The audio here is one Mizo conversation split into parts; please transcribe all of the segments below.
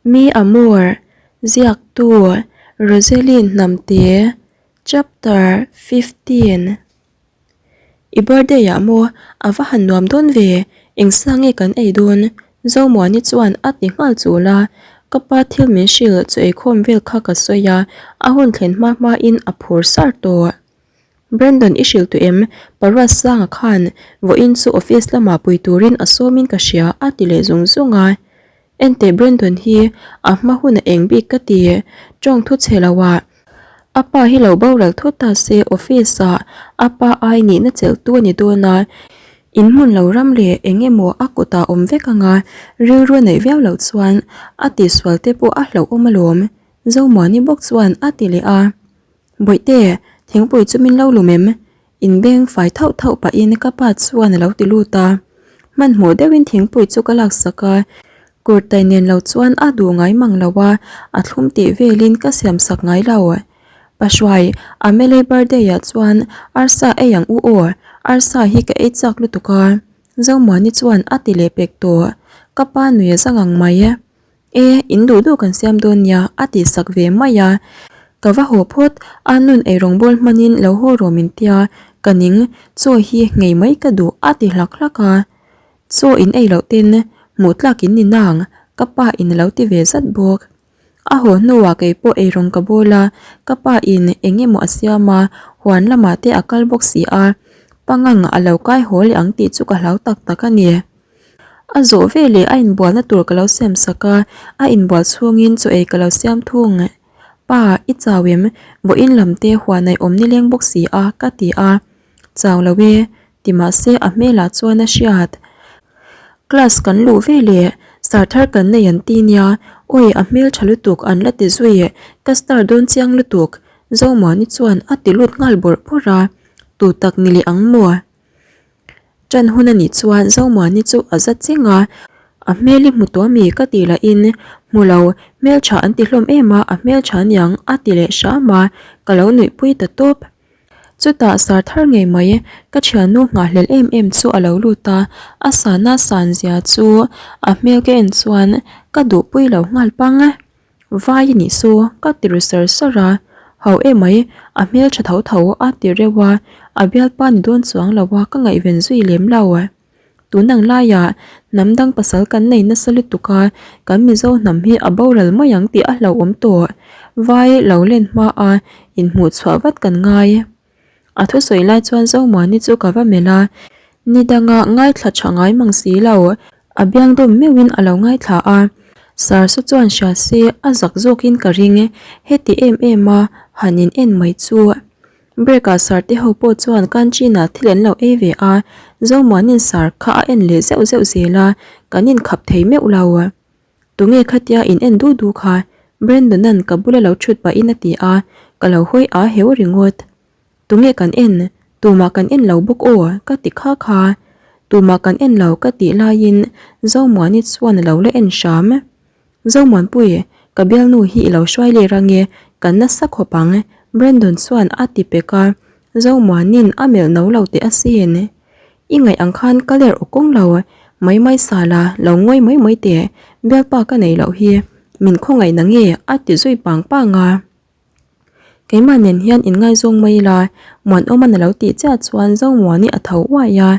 Mi Amor, Ziaktu, Roselyn Hnamte, Chapter 15 I birthday ah maw a va han nuam dawn ve, eng sa nge kan ei dawn? Zomuani chuan a ti nghal chul a, ka pa thil min hrilh chu eikhawm vel kha ka sawi a, a hun thlen hma hma in a phur sar tawh. Brandon i hrilh tawh em? Paruat Sanga khan vawiin chu office lamah pui turin a sawmin ka hria a ti leh zung zung a. Enteh Brandon hi a hma hun a eng bik ka ti, tawng thu chhe lo ah a pa hi lo boral thut ta se office ah a pa ai nihna chelh tu a ni dawn a, in hmun lo ram leh eng emaw a kutah awm vek anga rilru a neih viau loh chuan a tihsual te pawh a hlauhawm alawm, Zomuani bawk chuan a ti leh a. Bawihte, thingpui chu min lo lum em? Inbeng fai thauh thauh pahin ka pa chuan a lo ti lut a. Hmanhmawh deuhin thingpui chu ka laksak a, kurtai nen lo chuan a duh ngai mang lo a, a thlum tih velin ka siamsak ngai lo. Pahruai, Amelei birthday ah chuan arsa ei ang u aw, arsa hi ka ei chak lutuk a, Zomuani chuan a ti leh pek tawh. Ka pa nui a zang ang mai. E, in duh duh kan siam dawn nia, a tih sak ve mai a. Ka va haw phawt, a nun eirawng bawl hmanin lo haw rawh min tia, ka ning, chaw hi ngei mai ka duh, a ti hlak hlak a. Chaw in ei loh ten hmuh tlak in ni nang, ka pa in a lo ti ve zat bawk. A haw hnuah kei pawh eirawng ka bawl a, ka pa in eng emaw a siam a, huan lamah te a kal bawk si a, pangang a lo kai haw leh ang tih chu ka hlau tak tak a ni. A zawh veleh a inbualna tur ka lo siam sak a, a inbual chhungin chaw ei ka lo siam thung. Pa, i chau em? Vawiin lam te huan aih awm nileng bawk si a, ka ti a. Chau lo e, ti mahse a hmelah chuan a hriat. Class kan luh veleh star thar kan nei an ti nia, awi a hmel tha lutuk an la ti zui, ka star dawn chiang lutuk, Zomuani chuan a ti lut nghal bawrh bawrh a, tu tak ni leh ang maw? Ṭan hun a nih chuan Zomuani chu a za cheng a, a hmel i hmu tawh ami ka tih lahin hmu lo, hmelṭha an ti hlawm em a, a hmelṭha aniang a ti leh hram a, ka lo nuihpui ta tawp. Chutah sar thar ngei mai ka thiannu nghahhlelh em em chu a lo lut a, a sana san zia chu a hmel ka en chuan ka duhpui lo nghal pang. Vai i nih chu ka ti ru sar sar a, ho emai a hmel tha tho tho a ti reuh a, a bialpa ni dawn chuang lo a ka ngaihven zui lem lo. Tun ang laiah hnam dang pasal kan nei nasa lutuk a, kan Mizo hnam hi a boral mai ang tih a hlauhawm tawh. Vai lo len hma a inhmuh chhuah vat kan ngai. A thusawi lai chuan Zomuani chu ka va melh a, ni danga ngaithla tha ngai mang si lo, a biang dawm meuhin a lo ngaithla a. Sarsu chuan hria se a zak zawkin ka ring, heti em em a han in en mai chu. Break ah sar te ho pawh chuan canteen ah thil an lo ei ve a, Zomuanin sar kha a en leh zeuh zeuh zel a, kan inkhap thei meuh lo. Tunge khatia in en du du kha? Brandon-a'n ka bula lo thut pahin a ti a, ka lo hawi a heu ringawt. Tunge kan en? Tumah kan en lo bawk aw, ka ti kha kha. Tumah kan en lo ka tih laiin Zomuani chuan a lo la en hram. Zomuanpui, ka bialnu hi i lo hruai leh rang e, kan nasa khawp ang, Brandon chuan a ti pek a, Zomuani'n a melh no lo teh asin. I ngaih ang khan ka ler aw kawng lo, mai mai sal a, lo ngawi mai mai teh, bialpa ka nei loh hi, min khawngaih na nge a ti zui pang pang a. Keimah nen hian in ngaizawng mai ila, Muanawma'n a lo tih chiah chuan Zomuani a tho uai a.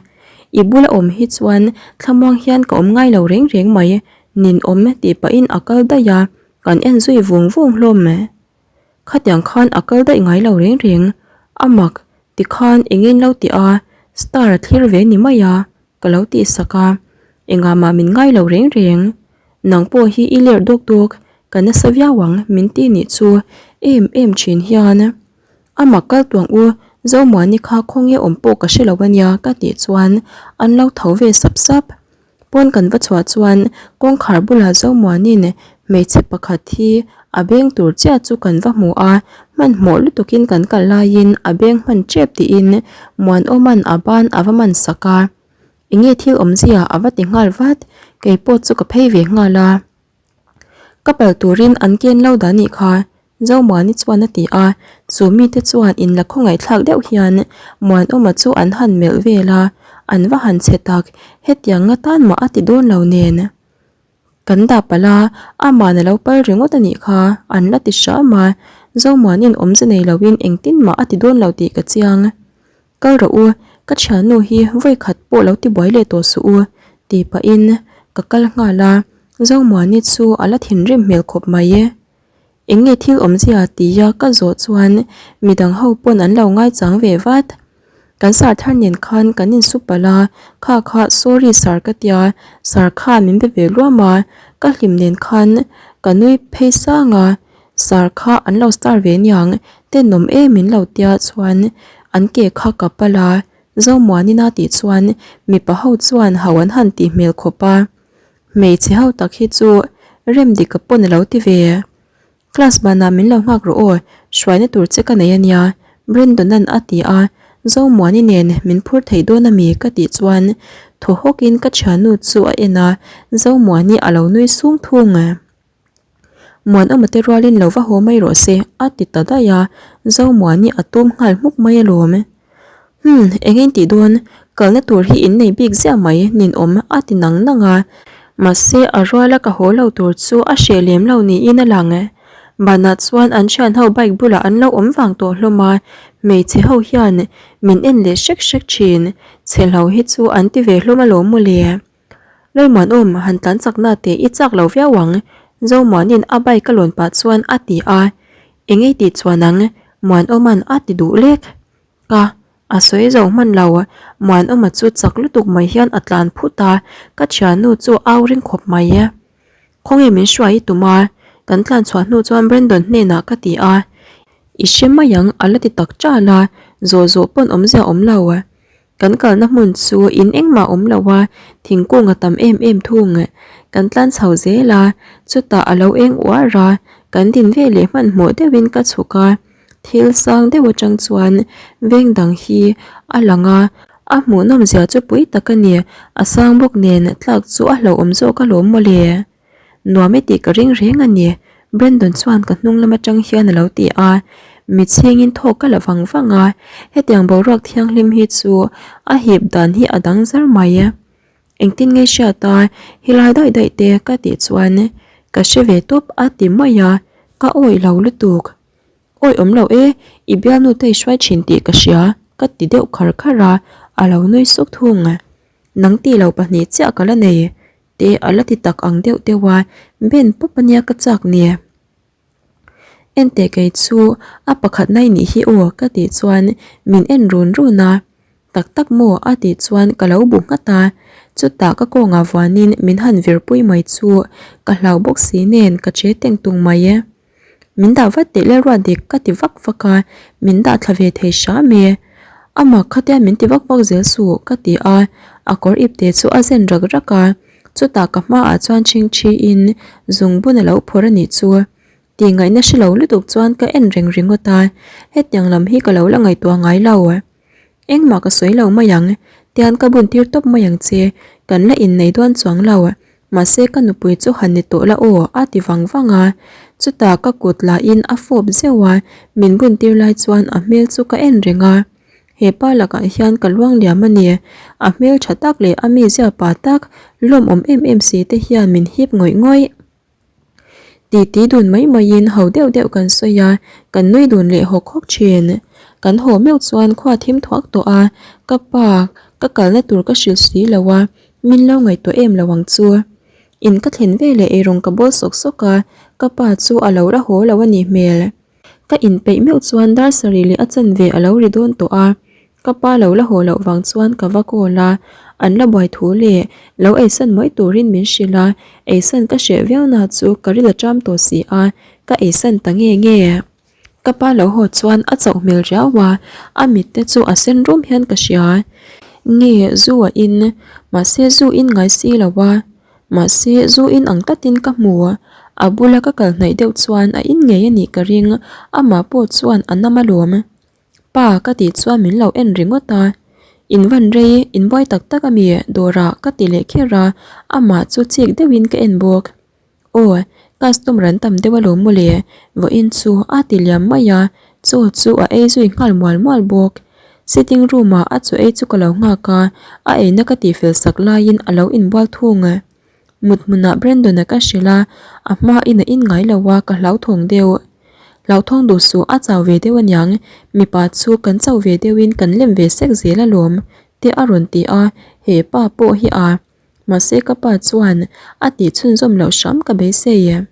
I bula awm hi chuan thlamuang hian ka awm ngai lo reng reng mai, nin awm tih pahin a kal daih a, kan en zui vung vung hlawm. Khatiang khan a kal daih ngai lo reng reng, a mak tikhan engin lo tih a, star a thlir ve ni mai a, ka lo tih sak a, engah mah min ngai lo reng reng. Nang pawh hi i lerh dawk dawk, ka nasa viau ang min ti nih chu em em thin hian. A mak kal tuang u, Zomuani kha khawnge awm pawh ka hre lo ania ka tih chuan an lo tho ve sap sap. Pawn kan va chhuah chuan kawngkhar bulah Zomuanin hmeichhe pakhat hi a beng tur chiah chu kan va hmu a, hmanhmawh lutukin kan kal laiin a beng hman tep tiin Muanawma'n a ban a va man sak a, enge thil awmzia a va ti nghal vat, keipawh chu ka phei ve nghal a. Ka pal turin an ken lo dan nih kha, Zomuani chuan a ti a, chu mite chuan in la khawngaihthlak deuh hian Muanawma chu an han melh vel a, an va han chhe tak, hetiang nga tan mah a ti dawn lo nen. Kan dah palh a, aman a lo pal ringawt a nih kha, an la ti hram a. Zomuanin awmze nei loin engtin mah a ti dawn lo tih ka chiang. Kal rawh u, ka thiannu hi vawi khat pawh lo ti buai leh tawh suh u, tih pahin ka kal nghal a, Zomuani chu a la thinrim hmel khawp mai. Eng nge thil awmzia tia ka zawh chuan midang ho pawn an lo ngaichang ve vat. Kan sar thar nen khan kan insu palh a, kha kha sorry sar ka tia, sar khan min be ve luam a, ka hlim nen khan ka nui phei sang a, sar kha an lo star ve niang, tenawm em min lo tia chuan an ke kha ka palh a, Zomuanina tih chuan mipa ho chuan ho an han tih hmel khawp a. Hmeichhe ho tak hi chu rem dik ka pawn a lo ti ve. Class banah min lo nghak rawh aw, hruaina tur che ka nei a nia, Brandon-a'n a ti a, Zomuani nen min phur thei dawn a mi ka tih chuan thaw hawkin ka thiannu chu a en a, Zomuani a lo nui sung thung. Muanawma te rualin lo va haw mai rawh se a ti ta daih a, Zomuani a tum nghal hmuk mai alawm. Humm, eng in tih dawn, kalna tur hi in nei bik ziah mai ninawm a ti nang nang a, mahse a ruala ka haw lo tur chu a hreh lem lo niin a lang. Banah chuan an thian ho bike bulah an lo awm vang tawh hlawm a, hmeichhe ho hian min en leh hrek hrek thin, chhe hlo hi chu an ti ve hlawm alawm mawle. Lalmuanawm, han tlan chakna teh i chak lo viau ang, Zomuanin a bike a lawn pah chuan a ti a, Eng ei tih chuan ang, Muanawma'n a ti duh lek. Ka, a sawi zo hman lo, Muanawma chu chak lutuk mai hian a tlan phut a, ka thiannu chu au ring khawp mai. Khawnge min hruai i tum a? Kan tlan chhuah hnu chuan Brandon hnenah ka ti a, I hre mai ang a la ti tak ṭal a, zawh zawh pawn awmzia awm lo. Kan kalna hmun chu in engmah awm lo a, thingkung a tam em em thung. Kan tlan chho zel a, chutah a lo eng uar a, kan din ve leh hmanhmawh deuhin ka chhuk a, thil sang deuh atang chuan veng dang hi a lang a, a hmuhnawm zia chu pui tak a ni, a sang bawk nen tlak chu a hlauhawm zawk alawm mawle. Nuam i tih ka ring reng a ni, Brandon chuan ka hnung lam atang hian a lo ti a, mitchhingin thawk ka la vang vang a, hetiang boruak thianghlim hi chu a hip dan hi a dang zar mai. Engtin nge hriat a, helai daih daih te ka tih chuan ka hre ve tawp a ti mai a, ka awih lo lutuk. Awi awm lo e, i bialnu te i hruai thin tih ka hria ka ti deuh khar khar a, a lo nui suk thung. Nang tih lo pahnih chiah ka la nei. Te a la ti tak ang deuh deuh a, Ben pawp a nia ka chak ni. Enteh kei chu a pakhat nai nih hi aw ka tih chuan min en run run a, tak tak maw a tih chuan ka lo bu nghat a, chutah ka kawngah vuanin min han virpui mai chu ka hlau bawk si nen ka che teng tung mai e. Min dah vat teh leh ruat dik ka ti vak vak a, min dah thla ve thei hram e. Amah khatia min ti vak vak zel suh ka ti a, a kawr ip te chu a zen rak rak a, chutah ka hmaah chuan chhingchhi in zungbun a lo phawrh a nih chu. Tih ngaihna hre lo lutuk chuan ka en reng ringawt a, hetiang lam hi ka lo la ngaihtuah ngai lo. Engmah ka sawi lo mai ang, tian ka bun tir tawp mai ang che, kan la innei dawn chuang lo, mahse ka nupui chu han ni tawh la aw a ti vang vang a, chutah ka kut lahin a fawp zeuh a, min bun tir lai chuan a hmel chu ka en reng a, he pa lakah hian ka luang liam a ni, a hmel tha tak leh a mizia pa tak lawmawm em em si te hian min hip ngawih ngawih. Titi dun mai maiin ho deuh deuh kan sawi a, kan nui dun leh hawk hawk thin. Kan haw meuh chuan khua thim thuak tawh a, ka pa ka kalna tur ka hrilh si lo a, min lo ngaihtuah em lo ang chu. In ka thlen veleh eirawng ka bawl sawk sawk a, ka pa chu a lo la haw lo a nih hmel. Ka inpeih meuh chuan dar sarih leh a chanve a lo ri dawn tawh a, ka pa lo la haw loh vang chuan ka va call a, an la buai thu leh lo eisan mai turin min hrilh a, eisan ka hreh viau na chu ka ril a ṭam tawh si a, ka eisan ta nge nge. Ka pa lo haw chuan a chauh hmel riau a, a mit te chu a sen rum hian ka hria. Nge zu a in, mahse zu in ngai si lo a. Mahse, zu in ang tatin ka hmu. A bula ka kal hnaih deuh chuan a in ngei a nih ka ring, amah pawh chuan a nam alawm. Pa ka tih chuan min lo en ringawt a. In van rei, in buai tak tak ami dawrah ka ti leh kher a, amah chu chik deuhin ka en bawk. Aw, customer an tam deuh alawm mawle, vawiin chu a ti liam mai a, chaw chu a ei zui nghal mual mual bawk. Sitting room ah a chaw ei chu ka lo nghak a, a eina ka tihfel sak laiin a lo inbual thung. Mut hmunah Brandon-a ka hrilh a, a hmain a in ngai lo a, ka hlauthawng deuh. Hlauthawng duh suh, a chau ve deuh aniang, mipa chu kan chauh ve deuhin kan lem ve sek zel alawm, te a rawn ti a, he pa pawh hi a. Mahse ka pa chuan a tih chhunzawm loh hram ka beisei.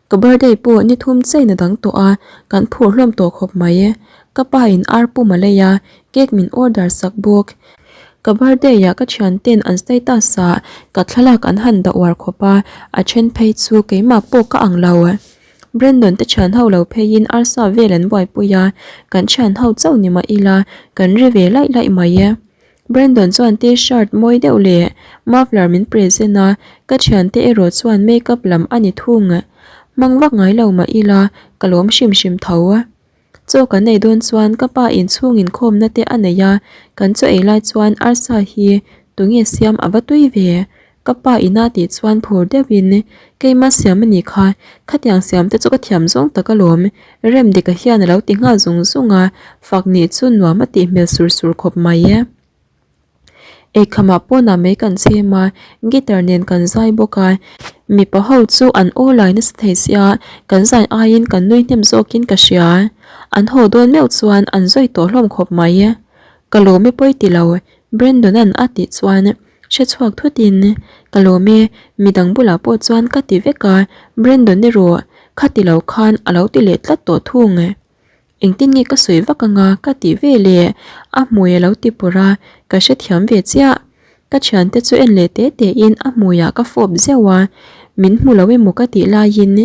Ka birthday pawh ni thum chain a dang tawh a, kan phur hlawm tawh khawp mai. Ka pa in ar pum a lei a, cake min order sak bawk. Ka birthday ah ka thian ten an status ah ka thlalak an han dah uar khawp a, a then phei chu keimah pawh ka ang lo. Brandon te thian ho lo phei in arsa vel an buaipui a, kan thian ho chauh ni mah ila kan ri ve laih laih mai. Brandon chuan t-shirt mawi deuh leh muffler min present a, ka thiante erawh chuan makeup lam a ni thung. Hmang vak ngai lo mah ila, ka lawm hrim hrim tho. Chaw kan ei dawn chuan ka pa inchhung inkhawmna te a nei a, kan chaw ei lai chuan arsa hi tunge siam a va tui ve? Ka pa ina tih chuan phur deuhin, Keima siam a nih kha, khatiang siam te chu ka thiam zawng tak alawm, Remdika hian a lo ti nghal zung zung a, fak nih chu nuam a tih hmel sur sur khawp mai e. Eikhamah pawnah mai kan chhem a, guitar nen kan zai bawk a, mipa ho chu an aw lai nasa thei sia, kan zai aiin kan nui hnem zawkin ka hria. An haw dawn meuh chuan an zawi tawh hlawm khawp mai e. Ka lawm e pawi ti lo, Brandon-a'n a tih chuan Hre chhuak thutin, Ka lawm e, midang bulah pawh chuan ka ti vek a, Brandon erawh kha ti lo khan a lo ti leh tlat tawh thung. Engtin nge ka sawi vak anga ka tih ve leh a hmui a lo ti pawrh a, ka hrethiam ve chiah. Ka thiante chu en leh te te in a hmuiah ka fawp zeuh a, min hmu lo emaw ka tih laiin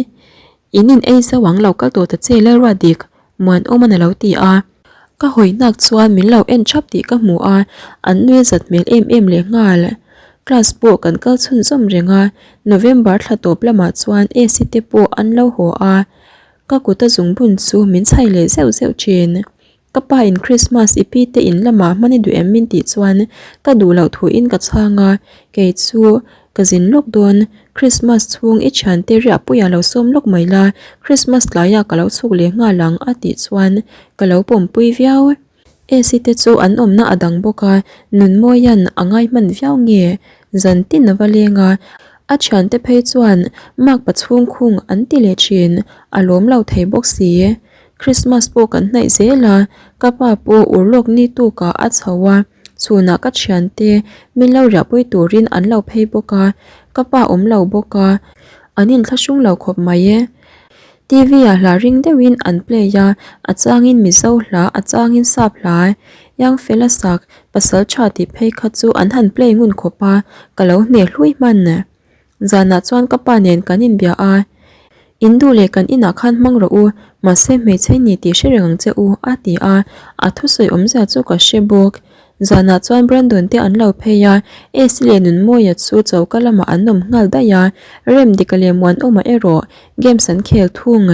In in ei zauh ang lo kal tawh ta che Lalruatdik, Muanawman a lo ti a. Ka hawi hnak chuan min lo en thap tih ka hmu a, an nui zat hmel em em leh nghal. Class pawh kan kal chhunzawm reng a, November thla tawp lamah chuan AC te pawh an lo haw a, ka kut a zungbun chu min chhai leh zeuh zeuh thin. Ka pa in Christmas i pi te in lamah hman i duh em min tih chuan ka duh loh thu in ka chhang a, kei chu ka zin lawk dawn, Christmas chhung i thiante riahpuiah lo sawm lawk mai la, Christmas tlaiah ka lo chhuk leh nghal ang a tih chuan ka lo pawmpui viau. AC te chu an awmna a dang bawk a, Nunmawia'n a ngai hman viau nge? Zan tin a va leng a, a thiante phei chuan makpa chhungkhung an ti leh thin, a lawm lo thei bawk si. Christmas pawh kan hnaih zel a, ka pa pawh urlawk ni tukah a chho a, chhunah ka thiante min lo riahpui turin an lo phei bawk a, ka pa awm lo bawk a, an inthlahrung lo khawp mai e. T_V ah hla ring deuhin an play a, a changin Mizo hla, a changin Sap hla, Young Fella sak, Pasal tha tih phei kha chu an han play ngun khawp a, ka lo hne hlui hman. Zanah chuan ka pa nen kan inbia a, In duh leh kan inah khan hmang rawh u, mahse hmeichhe ni tih hre reng ang che u, a ti a, a thusawi awmzia chu ka hre bawk. Zanah chuan Brandon te an lo phei a, Esi leh Nunmawia chu choka lamah an awm nghal daih a, Remdika leh Muanawma erawh games an khel thung.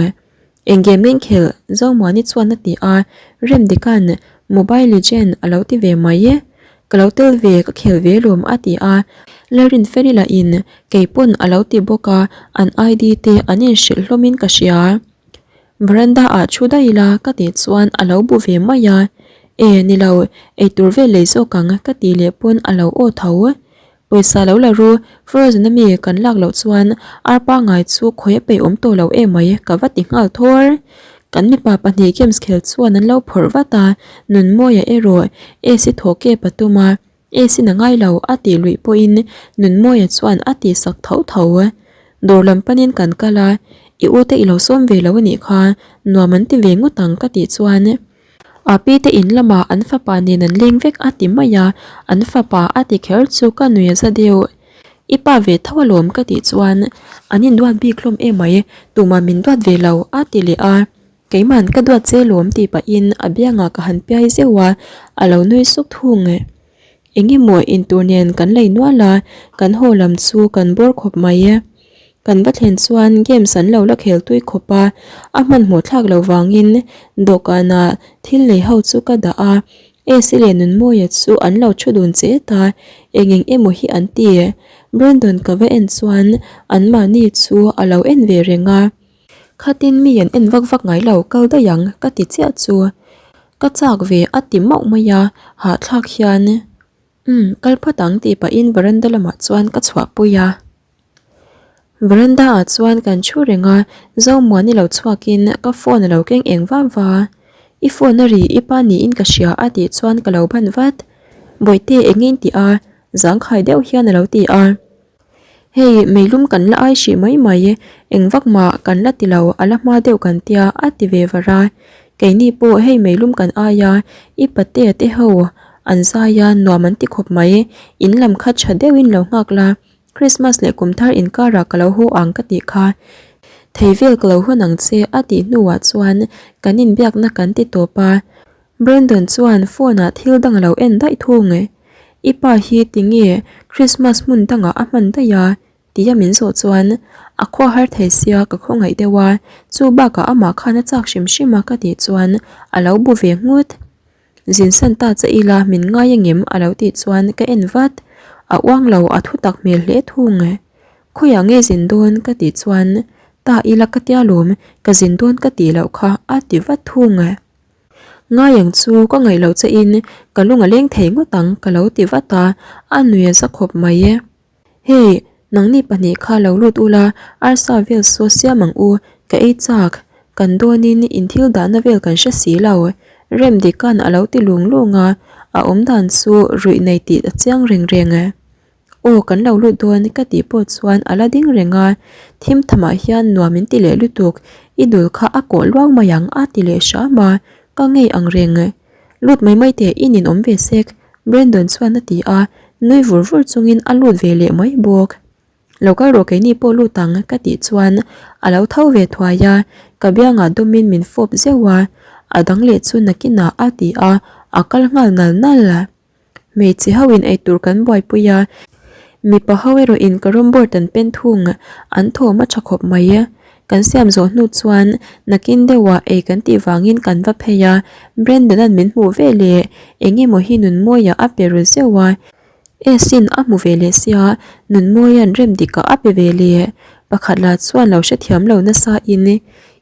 Eng game nge khelh? Zomuani chuan a ti a, Remdika'n Mobile Legend a lo ti ve mai e. Ka lo tel ve, ka khel ve lawm a ti a, Lalrinfeli lahin kei pawn a lo ti bawk a, an ID te an inhrilh hlawmin ka hria. Veranda ah thu daih ila ka tih chuan a lo bu ve mai a, E ni lo, eitur vel lei zawk ang ka tih leh pawn a lo aw tho. Pawisa lo la ru, Frozen a mi kan lak loh chuan ar pangngai chu khawi a peih awm tawh lo emai ka va ti nghal thawr. Kan mipa pahnih games khel chuan an lo phawrh vat a, Nunmawia erawh AC thaw kep a tum a, AC na ngai lo a tih luih pawhin Nunmawia chuan a tih sak tho tho. Dawr lam panin kan kal a, I u te i lo sawm ve lo a nih kha, nuam an ti ve ngawt ang ka tih chuan A pi te in lamah an fapa nen an leng vek a ti mai a, an fapa a ti kher chu ka nui a za deuh. I pa ve tho alawm ka tih chuan an induat bik hlawm emai, tumah min duat ve lo a ti leh a. Keiman ka duat che lawm tih pahin a biangah ka han piai zeuh a, a lo nui suk thung. Eng emaw intur nen kan lei nual a, kan haw lam chu kan bawr khawp mai e. Kan va thlen chuan games an lo la khel tui khawp a, a hmanhmawh thlak lo vangin dawhkanah thil lei ho chu ka dah a, Esi leh Nunmawia chu an lo thu dun chet a, eng eng emaw hi an ti. Brandon ka va en chuan anmahni chu a lo en ve reng a. Khatin mi an en vak vak ngai lo kal daih ang ka ti chiah chu ka chak ve a ti mauh mai a, hahthlak hian umm kal phawt ang tih pahin veranda lamah chuan ka chhuahpui a. Veranda ah chuan kan thu reng a, Zomuani lo chhuakin ka phone a lo keng eng va va. I phone a ri i pa niin ka hria a tih chuan ka lo ban vat. Bawihte eng in tih a, zangkhai deuh hian a lo ti a. Hei meilum kan la ai hrih mai mai, eng vak mah kan la ti lo a la hma deuh kan tia a ti ve var a. Keini pawh hei meilum kan ai a, i patea te ho an zai a nuam an ti khawp mai, in lam kha tha deuhin lo nghak la, Christmas leh kum thar inkarah ka lo haw ang ka tih kha. Thei vel ka lo hawn ang che a tih hnuah chuan kan inbiakna kan ti tawp a. Brandon chuan phone ah thil dang a lo en daih thung. I pa hi tinge Christmas hmun dangah a hman daih a? tia min zawh chuan a khua har thei sia ka khawngaih deuh a, chu bakah amah khan a chak hrim hrim a ka tih chuan a lo bu ve nghut. Zin san ta che ila min ngai angem a lo tih chuan ka en vat, a uang lo a thu tak hmel hle thung. Khawiah nge zin dawn ka tih chuan ta ila ka tia lawm ka zin dawn ka tih loh kha a ti vat thung. Ngai ang chu ka ngaih loh che in ka lung a leng thei ngawt ang ka lo ti vat a, a nui a za khawp mai e. Hei, nangni pahnih kha lo lut ula, arsa vel saw siam ang u, ka ei chak, kan dawnin in thil dahna vel kan hre si lo. Remdika'n a lo ti lung lung a, a awm dan chu ruih nei tih a chiang reng reng. Aw kan lo lut dawn ka tih pawh chuan a la ding reng a, thim thamah hian nuam in ti leh lutuk, i dul kha a kawh luau mai ang a ti leh hram a, ka ngei ang reng. Lut mai mai teh i ninawm ve sek, Brandon chuan a ti a, nui vur vur chungin a lut ve leh mai bawk. Lo kal rawh keini pawh lut ang ka tih chuan a lo tho ve thuai a, ka biangah dawmin min fawp zeuh a, a dang leh chu nakinah a ti a, a kal nghal nal nal. Hmeichhe ho in eitur kan buaipui a, mipa ho erawh in carrom board an pen thung, an thawm a tha khawp mai. Kan siam zawh hnu chuan nakin deuhah ei kan tih vangin kan va phei a, Brandon-a'n min hmuh ve leh eng emaw hi Nunmawia a pe ru zeuh a, Esin a hmu ve leh sia Nunmawia'n rem dikah a pe ve leh, pakhat lah chuan lo hrethiam lo nasa in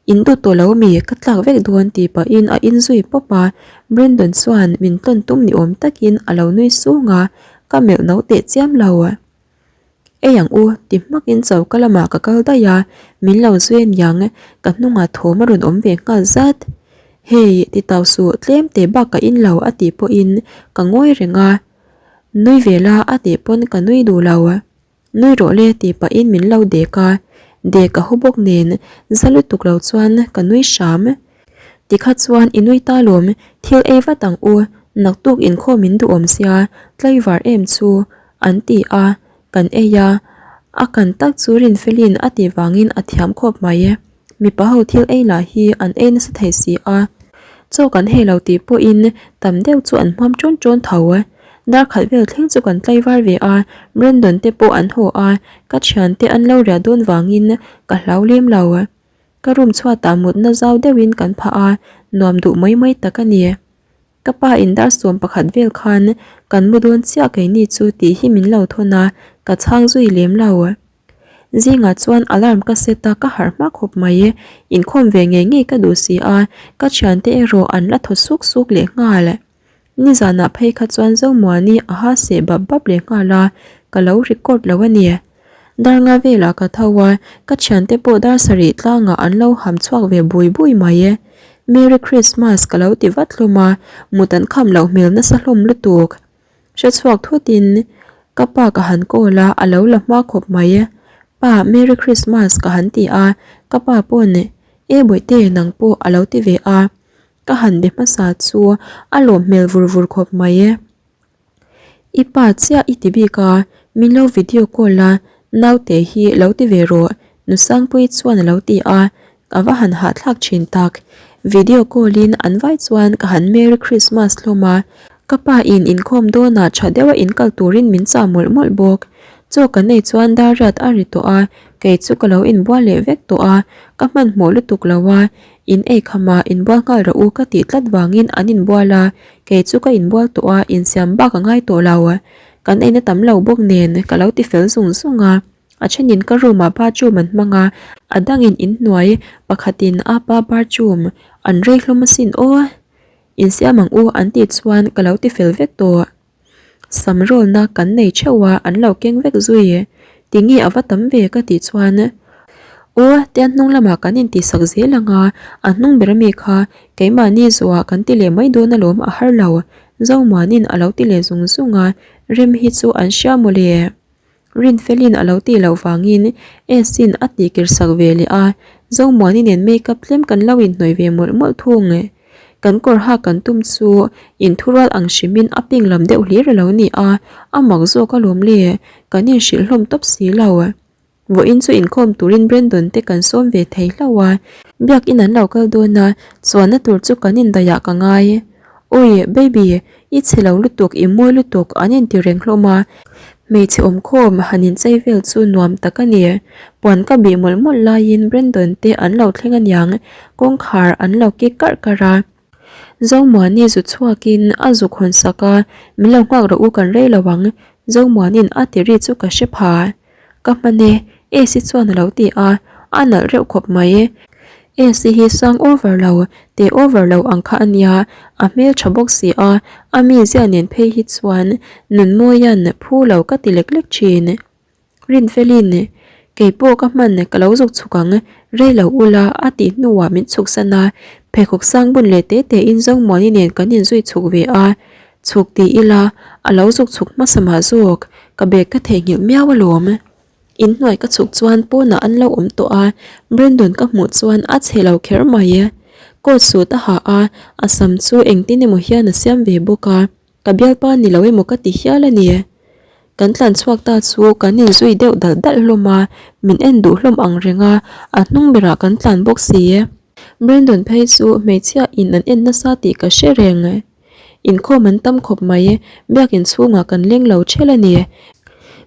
In duh tawh lo mi, ka tlak vek dawn tih pahin a in zui pawp a, Brandon chuan min tawn tum ni awm takin a lo nui sung a, ka melh no teh chiam lo. Ei ang u, ti hmakin choka lamah ka kal daih a, min lo zui aniang, ka hnungah thawm a rawn awm ve nghal zat. Hei, ti tau suh, tlem teh bak ka in lo a tih pawhin ka ngawi reng a, nui ve la a tih pawn ka nui duh lo. Nui rawh le tih pahin min lo dek a, dek a haw bawk nen za lutuk lo chuan ka nui hram. Tikha chuan i nui ta lawm, thil ei vat ang u, naktuk inkhawm min duhawm sia, tlaivar em chu an ti a, kan ei a, a kan tak chu Rinfelin a tih vangin a thiam khawp mai. Mipa ho thil ei lah hi an ei nasa thei si a, chaw kan hei lo tih pawhin tam deuh chu an hmuam ṭawn ṭawn tho. Dar khat vel thleng chu kan tlaivar ve a, Brandon te pawh an haw a, ka thiante an lo riah dawn vangin ka hlau lem lo. Ka room chhuatah mutna zau deuhin kan phah a, nuam duh mai mai tak a ni. Ka pa in dar 11 vel khan kan mu dawn chiah keini chu tih hi min lo thawn a, ka chhang zui lem lo. Zingah chuan alarm ka set a, ka harh hma khawp mai. Inkhawm ve ngei ngei ka duh si a, ka thiante erawh an la thaw suk suk leh nghal. Nizanah phei kha chuan Zomuani a ha seh bap bap leh nghal a, ka lo record lo a ni. Dar nga velah ka tho a, ka thiante pawh dar sarih tlangah an lo ham chhuak ve bui bui mai. Merry Christmas ka lo ti vat hlawm a, mut an kham loh hmel nasa hlawm lutuk. Hre chhuak thutin ka pa ka han call a, a lo la hma khawp mai. Pa, Merry Christmas ka han ti a, ka pa pawn E bawihte nang pawh a lo ti ve a, ka han be hmasa chu a lawm hmel vur vur khawp mai. I pa chiah i ti bik a, min lo video call a, naute hi lo ti ve rawh Nusangpuii chuan a lo ti a, ka va han hahthlak thin tak. Video call in an vai chuan ka han Merry Christmas hlawm a, ka pa in inkhawm dawnah tha deuha in kal turin min chah mawlh mawlh bawk. Chaw kan ei chuan dar riat a ri tawh a, kei chu ka lo inbual leh vek tawh a, ka hmanhmawh lutuk lo a, in ei kham a inbual nghal rawh u ka tih tlat vangin an inbual a, kei chu ka inbual tawh a, insiam bak a ngai tawh lo. Kan eina tam lo bawk nen ka lo ti fel zung zung a. A thenin ka room ah bathroom an hmang a, a dangin inhnuai pakhatin a pa bathroom an rei hlawm asin aw. Insiam ang u an tih chuan ka lo ti fel vek tawh. Sam rawlna kan nei theuh a an lo keng vek zui. Tinge a va tam ve ka tih chuan Aw tian hnung lamah kan intihsak zel ang a, a hnung ber ami kha keimahni zawhah kan ti leh mai dawn alawm a har lo Zomuanin a lo ti leh zung zung a, rem hi chu an hria mawle. Rinfelin a lo tih loh vangin Esin a tihkir sak ve leh a, Zomuani nen makeup tlem kan lo inhnawih ve mawlh mawlh thung. Kan kawr hak kan tum chu inthurual ang hrimin a pink lam deuh hlir a lo ni a, a mak zawk alawm le, kan inhrilh hlawm tawp si lo. Vawiin chu inkhawm turin Brandon te kan sawm ve thei hlauh a, biakin an lo kal dawn a, chuanna tur chu kan indaihah ka ngai. Awi, baby, i chhe lo lutuk, i mawi lutuk, an inti reng hlawm a. Hmeichhe awmkhawm han inchei vel chu nuam tak a ni. Puan ka bih mawlh mawlh laiin Brandon te an lo thleng aniang, kawngkhar an lo kik karh karh a. Zomuani zu chhuakin a zuk hawn sak a, Min lo nghak rawh u kan rei lo ang, Zomuani'n a ti ri chu ka hre pha. Ka hman e, Esi chuan a lo ti a, a nalh reuh khawp mai. Esi hi sang over lo, te over lo ang kha a nia, a hmel tha bawk si a, a mizia nen phei hi chuan Nunmawia'n phu lo ka ti lek lek thin. Rinfelin, Keipawh ka hman ka lo zuk chhuk ang, rei lo ula a tih hnuah min chhuk san a, pheikhawk sang bun leh te tein Zomuani nen kan inzui chhuk ve a, Chhuk ti ila, a lo zuk chhuk hmasa mah zawk, ka bag ka theihnghilh miau alawm. Inhnuai ka chhuk chuan pawnah an lo awm tawh a, Brandon ka hmuh chuan a chhe lo kher mai. Coat suit a ha a, a sam chu engtin emaw hian a siam ve bawk a, ka bialpa ni lo emaw ka ti hial a ni. Kan tlan chhuak ta chu kan inzui deuh dalh dalh hlawm a, min en duh hlawm ang reng a, a hnung berah kan tlan bawk si. Brandon phei chu hmeichhia in an en nasa tih ka hre reng. Inkhawm an tam khawp mai, biakin chhungah kan leng lo ṭhel a ni.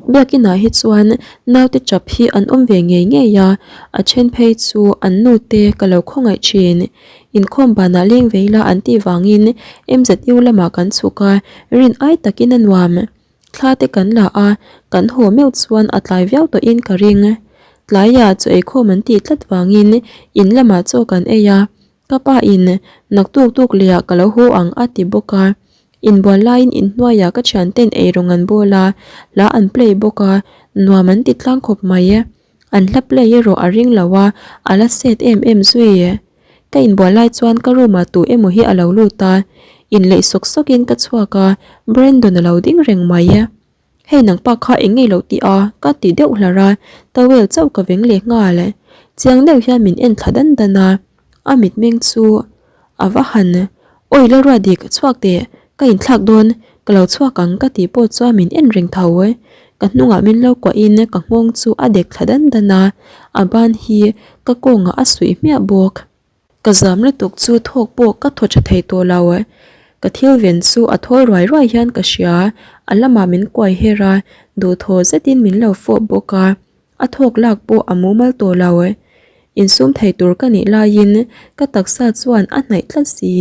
Biakinah hi chuan naute ṭap hi an awm ve ngei ngei a, a ṭhen phei chu an nute ka lo khawngaih ṭhin. Inkhawm banah leng ve ila an tih vangin MZU lamah kan chhuk a, rin ai takin a nuam. Thla te kan la a, kan haw meuh chuan a tlai viau tawhin ka ring. Tlaiah chaw eikhawm an tih tlat vangin in lamah chaw kan ei a, Ka pa in naktuk tuk leh ah ka lo haw ang a ti bawk a, inbual laiin inhnuaiah ka thianten eirawng an bawl a, hla an play bawk a, nuam an ti tlang khawp mai. An hla play erawh a ring lo a, a la set em em zui. Ka inbual lai chuan ka room ah tu emaw hi a lo lut a, inleih sawk sawk in ka chhuak a, Brandon a lo ding reng mai. Hei nangpa kha eng ngei lo tih a, ka ti deuh hlar a, towel chauh ka veng leh nghal. Chiang deuh hian min en thla dan dan a, a mitmeng chu a va han Awi Lalruatdik chhuak teh, ka inthlak dawn, ka lo chhuak ang ka tih pawh chuan min en reng tho. Ka hnungah min lo kuahin ka nghawng chu a dek thla dan dan a, a ban hi ka kawngah a suih hmiah bawk. Ka zam lutuk chu thawk pawh ka thaw tha thei tawh lo. Ka thil ven chu a thawl ruai ruai hian ka hria. A lamah min kuai her a, duhthaw zetin min lo fawp bawk a. A thawk lak pawh a mumal tawh lo. Insum thei tur ka nih laiin ka taksa chuan a hnaih tlat si.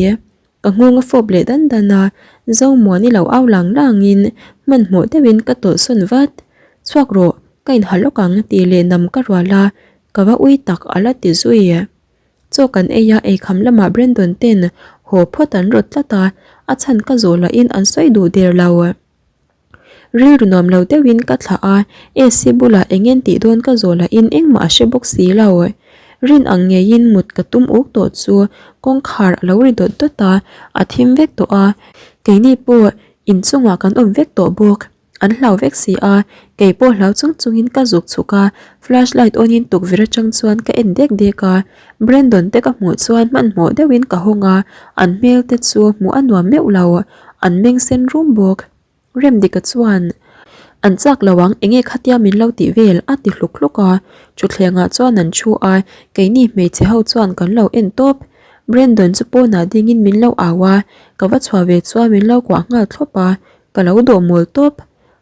Ka nghawng a fawp leh dan dan a, Zomuan i lo au lang langin hmanhmawh deuhin ka tawlhsawn vat. Chhuak rawh, ka inha lawk ang tih leh nam ka rual a, ka va ui tak a la ti zui. Chaw kan ei a, eikham lamah Brandon ten haw phawt an rawt tlat a, a chhan ka zawh lahin an sawi duh der lo. Rilru nuam lo deuhin ka thlah a, AC bulah eng en tih dawn ka zawh lahin engmah a hre bawk si lo. Rin ang ngeiin mut ka tum uk tawh chu kawngkhar a lo ri dawt dawt a, a thim vek tawh a, keini pawh inchungah kan awm vek tawh bawk. An hlau vek si a, kei pawh hlau chung chungin ka zuk chhuk a, flash light on in tukverh atang chuan ka en dek dek a, Brandon te ka hmuh chuan hmanhmawh deuhin ka hawng a, an hmel te chu hmuh a nuam meuh lo, an meng sen rum bawk. Remdika chuan, An chak lo ang, enge khatia min lo tih vel? a ti hluk hluk a, thutthlengah chuan an thu a, keini hmeichhe ho chuan kan lo en tawp. Brandon chu pawnah dingin min lo au a, ka va chhuah ve chuan min lo kuah nghal thlawp a, Ka lo dawh mawl tawp.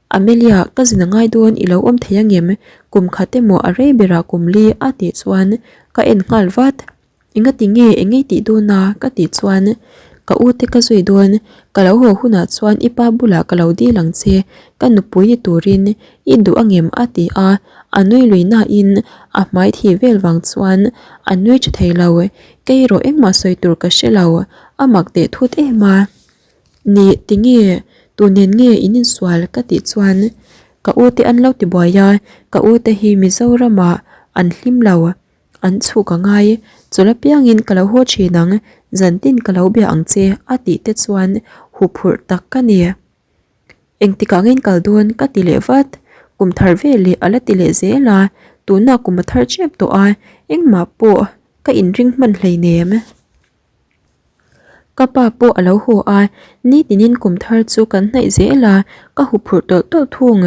Amelia, ka zin a ngai dawn i lo awm thei angem? Kum khat emaw a rei berah kum li a tih chuan ka en nghal vat. Engati nge eng ngei tih dawn a? ka tih chuan ka u te ka zui dawn. Ka lo haw hunah chuan i pa bulah ka lo dil ang che, ka nupui ni turin i duh angem? a ti a, a nui lui nain a hmai thih vel vang chuan a nui tha thei lo. Kei erawh engmah sawi tur ka hre lo, a mak teh thut em a. Nih, tinge? Tunen nge in insual? Ka tih chuan. Ka u te an lo ti buai a, ka u te hi Mizoramah an hlim lo. An chhuk a ngai, chawlh apiangin ka lo haw thin ang, zantin ka lo bia ang che a tih te chuan huphurh tak ka ni. Engtikah nge in kal dawn ka ti leh vat, kum thar veleh a la ti leh zel a, tunah kum a thar tep tawh a, engmah pawh ka inring hman hleinem. Ka pa pawh a lo haw a, nitinin kum thar chu kan hnaih zel a, ka huphurh tawlh tawlh thung.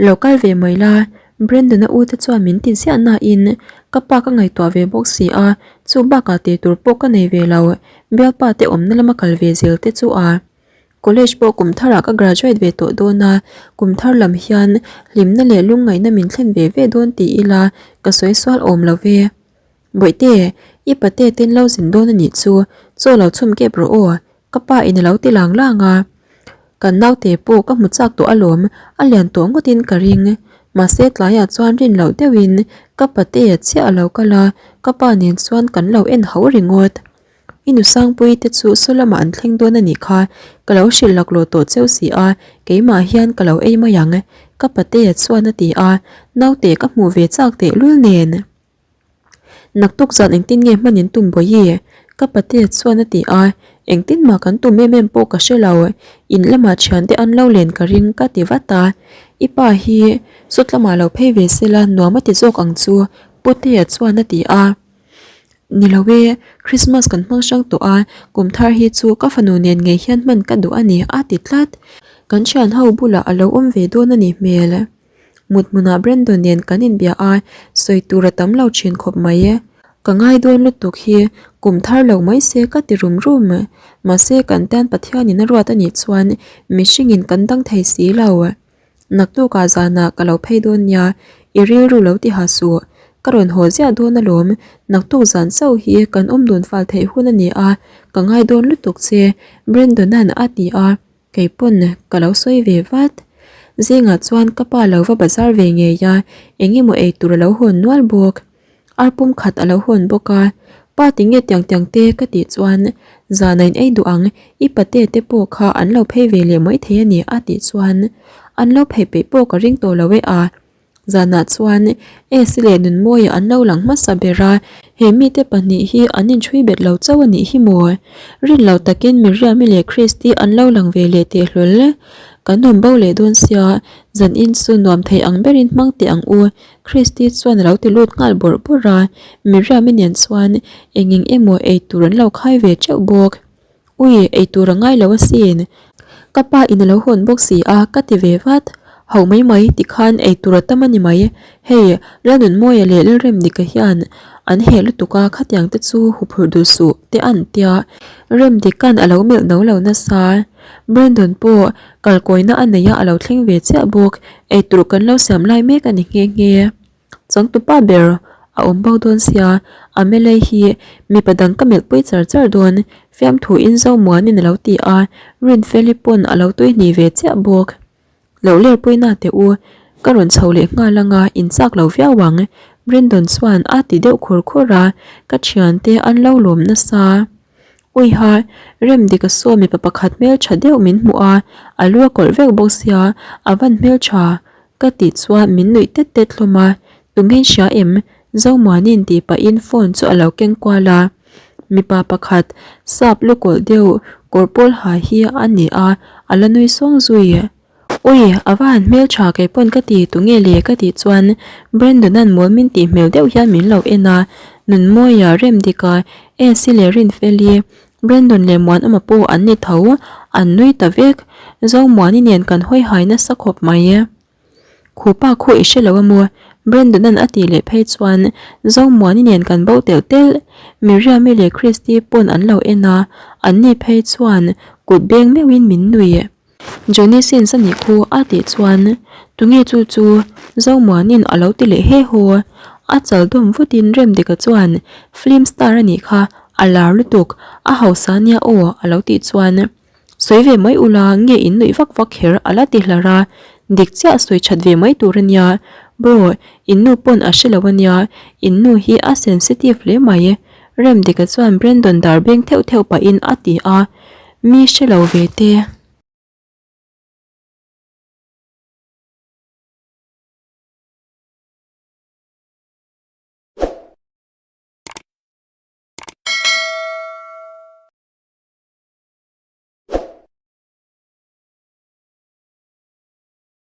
Lo kal ve mai la, Brandon-a u te chuan min ti ziah nain ka pa ka ngaihtuah ve bawk si a, chu bakah tih tur pawh ka nei ve lo, bialpa te awmna lama kal ve zel te chu a. College pawh kum tharah ka graduate ve tawh dawn a, kum thar lam hian hlimna leh lungngaihna min thlen ve ve dawn ti ila ka sawi sual awm lo ve. Bawihte, i pate ten lo zin dawn a nih chu, chaw lo chhum kep rawh aw, ka pa in a lo ti lang lang a. Kan naute pawh ka hmu chak tawh alawm, a lian tawh ngawtin ka ring. Mahse tlaiah chuan rin loh deuhin ka pate chiah a lo kal a, ka pa nen chuan kan lo en ho ringawt. I nu Sangpuii te chu saw lamah an thleng dawn a nih kha, ka lo hrilh laklawh tawh cheu si a, keimah hian ka lo ei mai ang, ka patea chuan a ti a, naute ka hmuh ve chak tehlul nen. Naktuk zan engtin nge hman in tum Bawihi? Ka patea chuan a ti a, engtin mah kan tum em em pawh ka hre lo, in lamah thiante an lo len ka ring ka ti vat a, i pa hi sawt lamah lo phei ve sela nuam a ti zawk ang chu Putea chuan a ti a. Ni lo e, Christmas kan hmang hrang tawh a, kum thar hi chu ka fanu nen ngei hian hman ka duh a ni a ti tlat. Kan thian ho bulah a lo awm ve dawn a nih hmel. Mut hmunah Brandon nen kan inbia a, sawi tur a tam lo thin khawp mai e. Ka ngai dawn lutuk hi kum thar lo mai se ka ti rum rum. Mahse kan tan Pathianin a ruat a nih chuan mihringin kan dang thei si lo. Naktukah zanah ka lo phei dawn nia, i rilru lo ti ha suh. Ka rawn haw ziah dawn alawm, naktuk zan chauh hi kan awm dun fal theih hun a ni a, ka ngai dawn lutuk che, Brandon-a'n a ti a, kei pawn ka lo sawi ve vat. Zingah chuan ka pa lo va bazar ve ngei a, eng emaw ei tur a lo hawn nual bawk. Ar pum khat a lo hawn bawk a, Pa tinge tiang tiang te ka tih chuan zana in ei duh ang, i pate te pawh kha an lo phei ve leh mai thei a ni a tih chuan an lo phei peih pawh ka ring tawh lo e a. Zanah chuan Esi leh Nunmawia an lo lang hmasa ber a, he mite pahnih hi an inchhui bet lo chauh a nih hi maw? Rin lo takin Miriam-i leh Christy an lo lang ve leh teh hlawl. Kan awm bo leh dawn sia, zan in chu nuam thei ang berin hmang teh ang u, Christy chuan a lo ti lut nghal bawrh bawrh a, Miriam-i nen chuan eng eng emaw ei tur an lo khai ve teuh bawk. Ui, ei tur a ngai lo asin. Ka pa in a lo hawn bawk si a, ka ti ve vat. Ho mai mai tikhan ei tur a tam a ni mai. Hei, Lalnunmawia leh Lalremdika hian an heh lutuk a, khatiang te chu huphurh duh suh te an tia. Remdika'n a lo melh no lo nasa. Brandon pawh kalkawina a nei a, a lo thleng ve chiah bawk. Eitur kan lo siam lai mek a ni nghe nghe. Changtupa ber a awm bo dawn sia, Amelei hi mipa dang ka melh pui char char dawn, fiamthu in Zomuanin a lo ti a, Rinfeli pawn a lo tui hnih ve chiah bawk. Lo ler pui na teh u, ka rawn chho leh nghal anga in chak lo viau ang, Brandon chuan a ti deuh khur khur a, ka thiante an lo lawm nasa. Uiha, Remdika saw mipa pakhat hmeltha deuh min hmuh a, a lu a kawlh vek bawk sia, a van hmeltha ka tih chuan min nuih tet tet hlawm a, tunge in hria em? Zomuanin tih pahin phone chu a lo keng kual a, mipa pakhat sap lu kawlh deuh kawr pawl ha hi a ni a, a la nui sawng zui. Ui, a va han hmeltha kei pawn ka ti tunge le ka tih chuan Brandon-a'n mawl min tih hmel deuh hian min lo en a, Nunmawia, Remdika, Esi leh Rinfeli, Brandon leh Muanawma pawh an ni tho, an nui ta vek. Zomuani nen kan hawi hai nasa khawp mai. Khupa khu i hre lo a maw? Brandon-a'n a tih leh phei chuan Zomuani nen kan bo telh telh. Miriam-i leh Christy pawn an lo en a, anni phei chuan kut beng meuhin min nui. Johnny Sins a nih khu a tih chuan tunge chu chu Zomuanin a lo ti leh he haw. A chal dawm vutin Remdika chuan film star a nih kha a lar lutuk a hausa nia aw a lo tih chuan sawi ve mai ula nge in nuih vak vak kher a la ti hlar a, dik chiah sawi that ve mai tur a nia bro in nu pawn a hre lo a nia in nu hi a sensitive hle mai Remdika chuan Brandon dar beng theuh theuh pahin a ti a, mi hre lo ve te.